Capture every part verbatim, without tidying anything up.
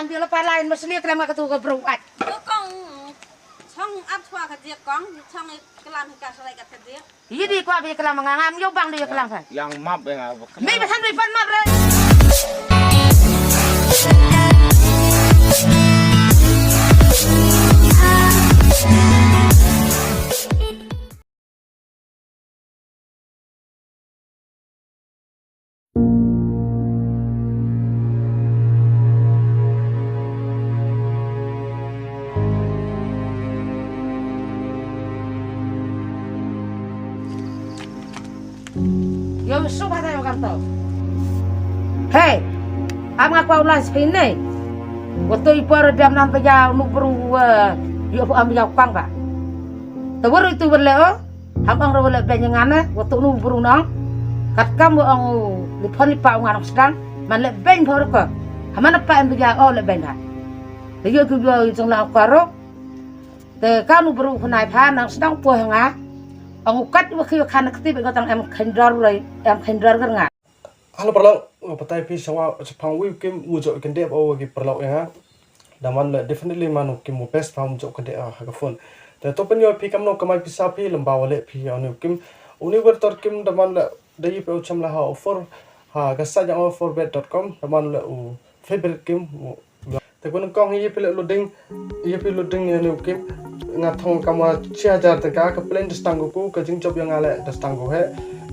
Dia la palai ma sli klam ka tu ka bru at. Yo kong, chong ap chwa ka dia kong, chong klam ka sarai ka dia. Yi di kwa bi klam nga ngam yo bang di klam sa. Yang map yang apa? Mi ba san bi pan map re. Yo, su ba da yo kam to. Hey, am nga kwa ulas pine. Wato i por dem nan pa ya nu bru, eh, yo am ya kwang ba. Tawar itu berle o. Ham ong ro le ben ngan ne, wato nu bru nong. Kat kam ong li phon li pa ngan sdang. Man le ben bor ko. Haman pa en bija o le ben ha. Te yo tu yo jong na kwaro. Te ka nu bru khnai pha nang sdang po nga. Ong u kat wa khio khan kti be tang em khendor roi, em khendor gar nga. Halo paralok, nga patai phi shawa chapang wi kim mu jok kende o ki paralok ya nga. Da man le definitely man kim mu best pa mu jok kende ha ka phone. Te to pen yo phi kam no kamai pisa phi lamba wale phi ya ni kim. Uni wer tor kim da man le da yi pe u cham la ha offer. Ha ka sa jang offer bet dot com da man le u favorite kim. Te kun kong yi phi le loading, yi phi loading ya ni kim. Nga thong kam wa chi hajar tengka ka plan da stang ku ka jingjop ya nga le da stang ku he.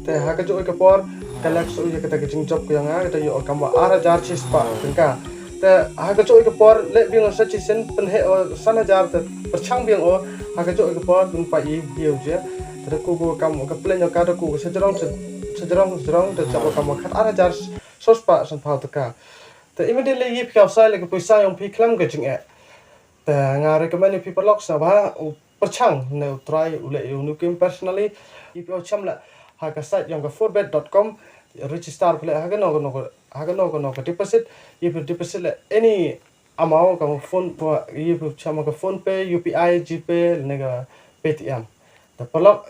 Te ha ka jok ka por ka lek so ya ka ta ka jingjop ya nga ka ta yo kam wa ar hajar chi spa tengka. Te ha ka jok ka por le biang sa chi sen pen he o san hajar te perchang biang o ha ka jok ka por dun pa yi biang je. Te ku ku kam ka plan ya ka da ku sa jrong sa jrong jrong te jok kam wa khat ar hajar so spa san pau tengka. Te immediately yi phi ka sai le ka pisa yong phi klam ka jing e. Te nga recommend phi paralok sa ba u perchang ne u try u le u nu kim personally. Yi phi o cham le ha ka site yong ka four bet dot com register phi le ha ka no ka no ka ha ka no ka no ka deposit. Yi phi deposit le any amount ka phone pa yi phi cham ka PhonePe, U P I, GPay ne ka Paytm. Te paralok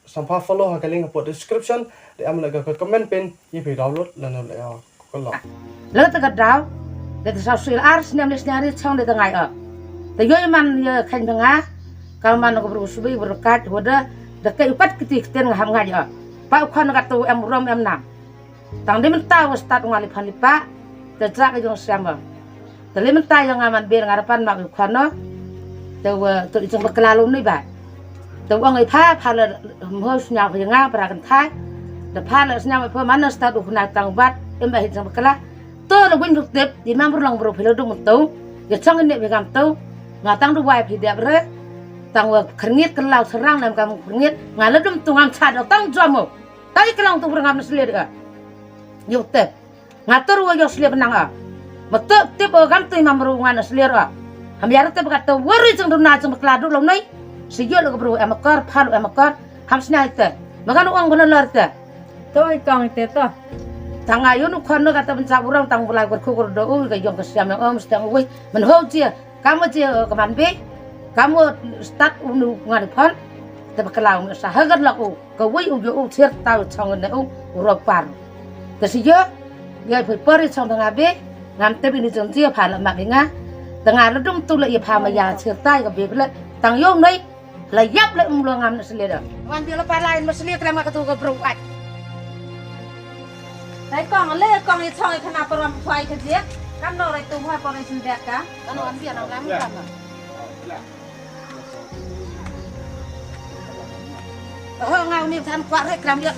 sampha follow ha ka link hapoh description. Te am le ka comment pin yi phi download le no le ya ko lo. Le te ka daw le te sa sil ar snem le snem ri chong le te ngai o. Te yo man ye khan nga ka man ko bru subi bru kat wada de ke upat kiti kiten nga ham ngai o. Pa u khan ka tu em rom em nam. Tang di mynta wa start nga li phan li pa. Te jrak jong siam ba. Te li mynta ya nga man bir nga rapan mak yu khano. Te wa tu i jong bakla lu ni ba. Te wa ngai pha pha la mho snya pha nga pra kan thai. Te pha la snya pha mana start u khna tang bat em ba hi jong bakla. To la win duk tep i mam rulong bro philo dum tu. Ya chang ne bi gam tu. Nga tang du wai phi dep re. Tang wa khringit kan lau serang nam kam khringit. Nga la dum tu ngam cha do tang jomo. Tang i klang tu ngam na slir ka. Yu tep. Nga tur wa yok sliep nang a. Ma tuk tip o gam tui mam ru ngan slier a. Ham yar tip ka tu wa ri jeng duna jeng bakla du lo nei. Si yo lo ka bru em akor, pha lo em akor. Ham sna ite. Ma kan ong guna lor te. To i kong ite to. Tang ayo nu khon no ka ta bensa urang tang bulai kur kur do u ka yong ka siam yang om stang ui. Men ho jia. Kamu je, eh, kaman be, kamu start unu ngan phon, te bakla unu sa hagar lak u, ka wei u yo u thir tau chong ne u, u ro par. Te si yo, yo phi pori chong nga be, ngam te bini jong je pha la mak nga, te nga la dum tu la ye pha ma ya thir tai ka be le, tang yo nei, la yap le um lo ngam ne sele da. Wan dia la palai ma sele kram ka tu ka bru ai. Dai kong, le kong i chong i khana param phai ka je. Kam no rai tu hoi param sin dek ka. Kan wan bia nang lam kan. Oh, ngau ni than kwah re kram dia.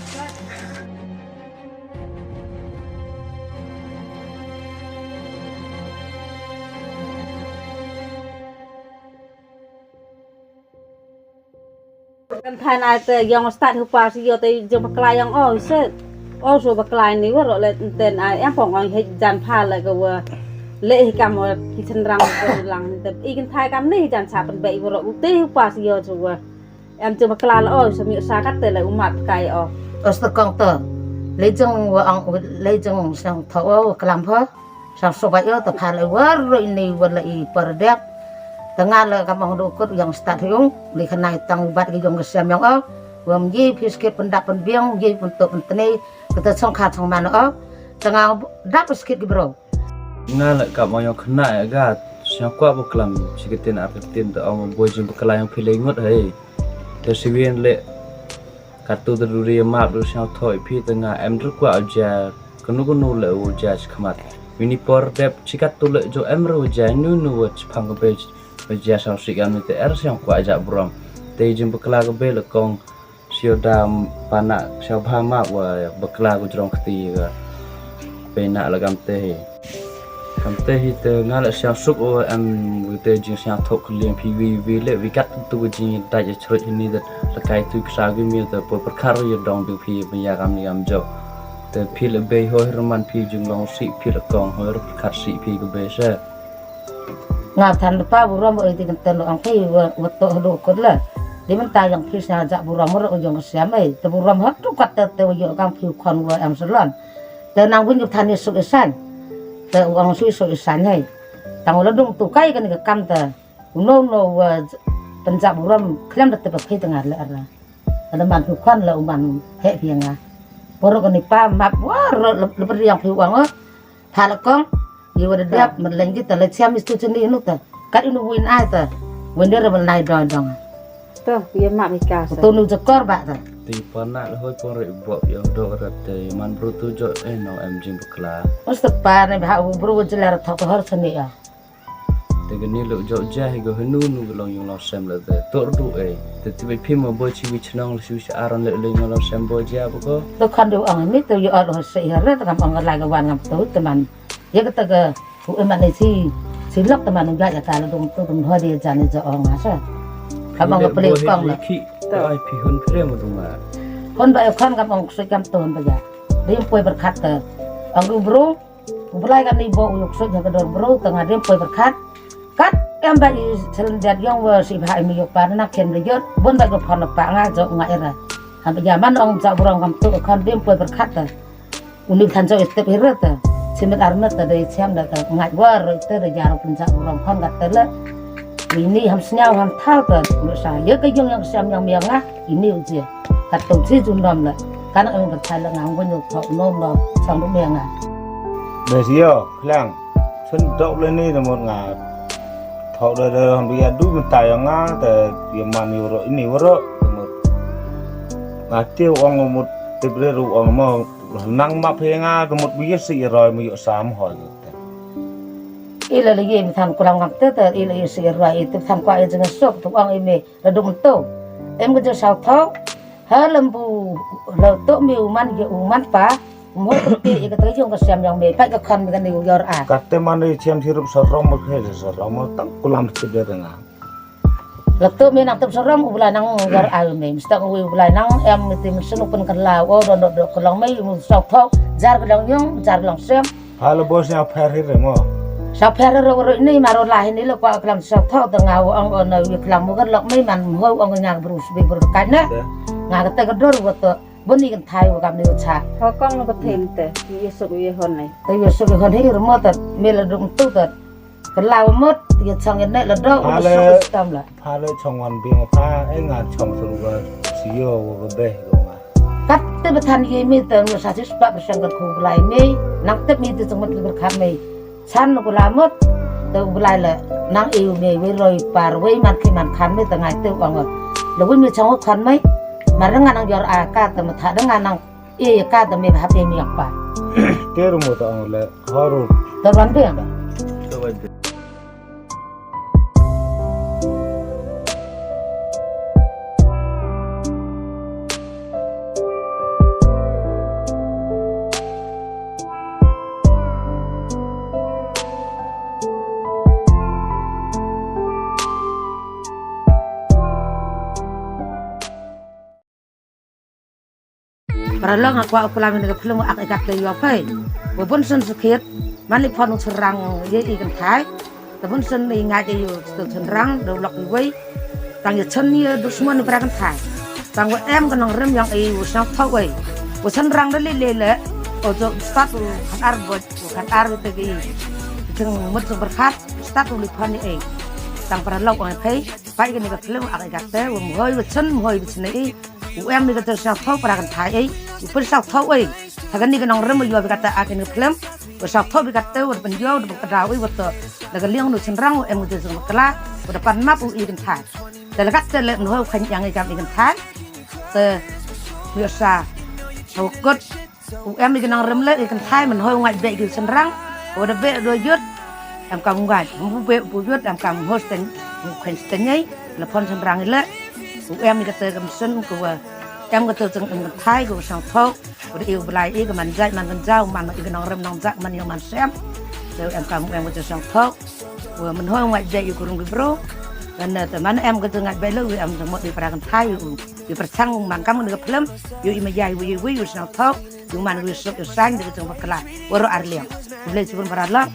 Kan thai nai te yong start hu pa si yo te jong bakla yong o se. O so bakla ni wa ro le ten ai em pong ong he jan pha le ka wa. Le hi kam wa ki chen rang ko lang ni te i kan thai kam ni jan sa pen be wa ro u te hu pa si yo so wa. Em jong bakla le o so mi sa kat te le u mat kai o. Os te kong te. Le jong wa ong le jong sang tho o klam pha. Sa soba yo te pha le war ro ini war le i perdek. Te nga le ka mong do kut yang start yung li khanai tang bat ki yong ka siam yong o. Wam ye phi skit pendak penbiang ye pento pentene. Kata song kha song man o. Te nga dap skit ki bro. Nga la kap ma yong khna ya ga, sha kwah ba klam shi ka tin ar ka tin ta ong boi jing bakla yong phi lei ngut hei. Te siwin le katu ta duri map du sha thoi phi ta nga em dru kwah ja kanu kanu le u ja chi khmat. Wini por dep chi katu le jo em ru ja nu nu wa chi phang ka be wa ja sha sik am ni te er sha kwah ja brom. Te jing bakla ka be le kong. Sio dam pana sio bha ma wa bakla ku jrong kti ga. Pe na la gam te hi. Gam te hi te nga la sio suk o em wi te jing sio thok liang phi wi wi le wi kat tu jing dai ja chroi ni da la kai tu ksa wi mi te po perkar ya dong bi phi ban ya gam ni gam jo. Te phi le be ho herman phi jing long si phi le kong ho perkar si phi ke be se. Nga than pa burom oi ti kan ten ong phi wa to do ko la. Di mynta yong phi sa ja burom ro yong siam ei. Te burom hot tu kat te te yo kang phi khon wa em salon. Te nang win than ni suk isan. Te ong sui suk isan hei. Tang la dung tu kai kan ka kam te. Uno no wa penjak burom klem te pa phi tengah le ara. Ada man phi khon la uman he phi nga. Poro kan ni pa map wa ro le phi yang phi wang. Pha la kong, ye wa da dep, man leng kita la chiam is tu chini inu ta. Kat inu win ai ta. Win dia rebel nai dong dong. To, ye mak mi ka sa. Tu nu jakor ba ta. Ti pana le hoi pon re bok yo do ra te man bru tu jo eh no em jing bakla. Mesti pa ne ba u bru jelar thok hor sini ya. Te ga ni lo jo ja hi go henu nu ga long yung long sem le te. Tor du eh. Te ti be phim ma boy chi wi chnong le shu sha aron le le yung long sem boy ja ba ko. To khan du ang mi to yo alo se ya re ta kam ang la ga wan ngam to te man. Ye kata ka u eman ni si si lok teman u ja ya ka la dong tu dong ho dia jan ni ja ong asa. Ka bang ka pele kong la. Ki ta ai phi hon phi mo dong ma. Hon ba ya khan ka bang sui kam ton ba ya. Dia poi berkat ta. Ang u bro u belai ka ni bo u sui ya ka dor bro ta nga dia poi berkat. Kat em ba i selen dia yong wa si ba ai mi yok pa na ken le yot. Bon ba ko phon pa nga jo nga era. Hamba ya man ong ja bro ngam tu khan dia poi berkat ta. Uni than jo itep hira ta. Chimit armet ta dei chiam da ta ngai war ro ite da jaro penjak urang khon gat ta le. Ini ham sniaw ham thau ta. Uni sa ye ka yong yang siam yang miang ah. Ini uji. Kat tu si jun dom le. Kan ang berthai le ngang wen yo thok nom lo sang du miang ah. Be sio klang. Sen dok le ni da mot nga. Thok da da ham ya du mentai yang nga ta ye man yo ro ini waro. Nga tiu ong mot tip re ru ong mo. Nang ma phe nga ka mut bi si roi mu yu sam hoi. Ila la ye mi than kulang ngam te te ila ye si roi te than kwa ye jeng sok tu ong ime la dum tu. Em ka jeng sau tho. Ha lam bu la tu mi u man ye u man pa. Mo tu ti ye ka ta yung ka siam yang me pa ka khan mi ka ni u yor a. Ka te man ye chiam si rup sa rong mo phe sa rong mo tang kulam ti de nga. Latu mi nang tep serem u belai nang gar ai mi. Mesti ngi u belai nang em mesti mesti nu pen kala o don do kelong mi mu sok thok jar kelong yong jar kelong sem. Halo bos nya pher hir mo. Sa pher ro ro ni maro lah ni lo kwa kelam sok thok tengah o ang o na wi kelam mu gar lok mi man ho ang nya bru sbi bru kai na. Nga kete kedor wa to buni kan thai wa kam ni cha. Ho kong no ko them te. Ye sok ye hon ni. Te ye sok ye hon hir mo te mi la dum tu te. Kelau mut ye chong ye ne le do u le suk stam la. Pha le chong wan bing pha e nga chong suru ga sio wo ga beh do nga. Kat te bethan ye mi te ngu sa sis pa bersang kat khu belai mi nang tep mi te chong mut le berkhat mi. Chan no kula mut te u belai le nang e u mi we roi par we man ki man khan mi te ngai te u ang. Le we mi chong khan mi. Mar nga nang yor a ka te ma tha de nga nang Ih, ka da me bha pe mi yak pa. Ter mo ta ong le, haru. Tar wan pe. Para long nga kwah u plam ïa ka film Ak Ikat Te Ïoh Phai. Wa bun sien sakhiat man li phon u syrang ïa i kynthai. Te bun sien i ngait ïa u syrang da u lok iwei. Tang ïa chen ïa dusmon ïa para kynthai. Tang wa em ka nongrim ïong i u sngewthuh wei. U syrang da lei lei le. U ju stad u khatar bot u khatar te ki. Jingmut jingpyrkhat stad u li phon ïa i. Tang para long ong phai. Peit kane ka film Ak Ikat Te, wa mhoi wa chen, mhoi wa chen ei. U em ni ka te sngewthuh para kynthai ei. U pynsngewthuh ei. Hagan ni ka nongrim wa yoh bikata akin ka film. Wa sawtho bikata wa pynyoh wa pyndaw i wa to. Laga liang nu senrang wa em ka jong bakla wa da pan map u i kynthai. Te lagat te le nho khan yang i kam i kynthai. Te mi sa. Hau kut. U em i ka nongrim le i kynthai mynho ngai be ki senrang. Wa da be do yut. Em kam ngai. Mu be bu yut em kam hos ten. Mu khan ten nyai. Le pon senrang i le. U em i kata kam sen ko wa. Em kata jong em kynthai ko sawtho. Udah iu belai i ka man jai man kan jau man i ka nongrim nongjak man yang man sem. Te em kam em ka jong thok. Wa man ho ngai jai i kurung ki bro. Kan te man em ka jong ngai bai lo em jong mo i pra kan thai u. I pra chang man kam ka film. Yu i ma jai wi wi u song thok. Yu man wi sok yu sang de ka jong bakla. Wa ro ar liang. Blai chibun para lo.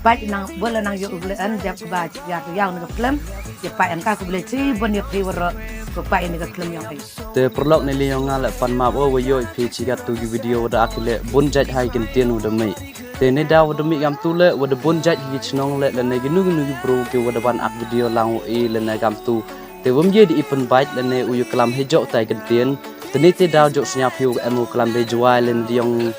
Bai nang bola nang yu u blai an jak ba ya tu yang ka film. Ya pai an ka ku blai chibun ya pi wa ro. Ku pai ni ka film yang ai. Te paralok ne li yong nga le pan map o wa yoh phi chi kat tu ki video wa da ak le bun jait hai kin tien wa da mih. Te ne da wa da mih gam tu le wa da bun jait hi chnong le le ne ginu ginu ki bro ki wa da ban ak video lang wa i le ne gam tu. Te wam ye di i pan bait le ne u yu klam he jok tai kin tien. Te ne te da jok snya phi wa em u klam be jwai le ne di yong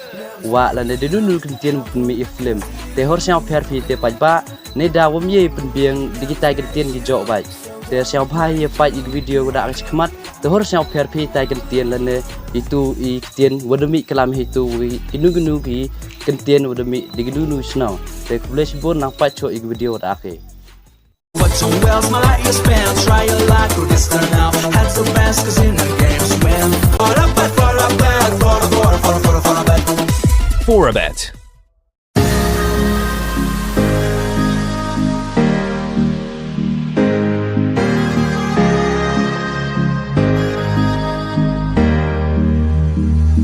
wa le ne di nu nu kin tien wa pun mih i film. Te hor snya pher phi te pait ba ne da wam ye i pan biang di ki tai kin tien ki jok bait. Te snya pha ye pait i video wa da ak chi khmat. Te hor sñiaw pher phi tai kin tien lane itu i tien wa da mih klam hi tu wi kinu kinu ki kin tien wa da mih di kinu nu sñiaw. Te khublei shibun nang pat cho i video wa da ak hi. Watch your wells, my light you spell. Try your luck, go this turn out. Had the best, 'cause in the games win. For a bet, for a bet, for a, for a, for a, for a, for a bet. For a bet.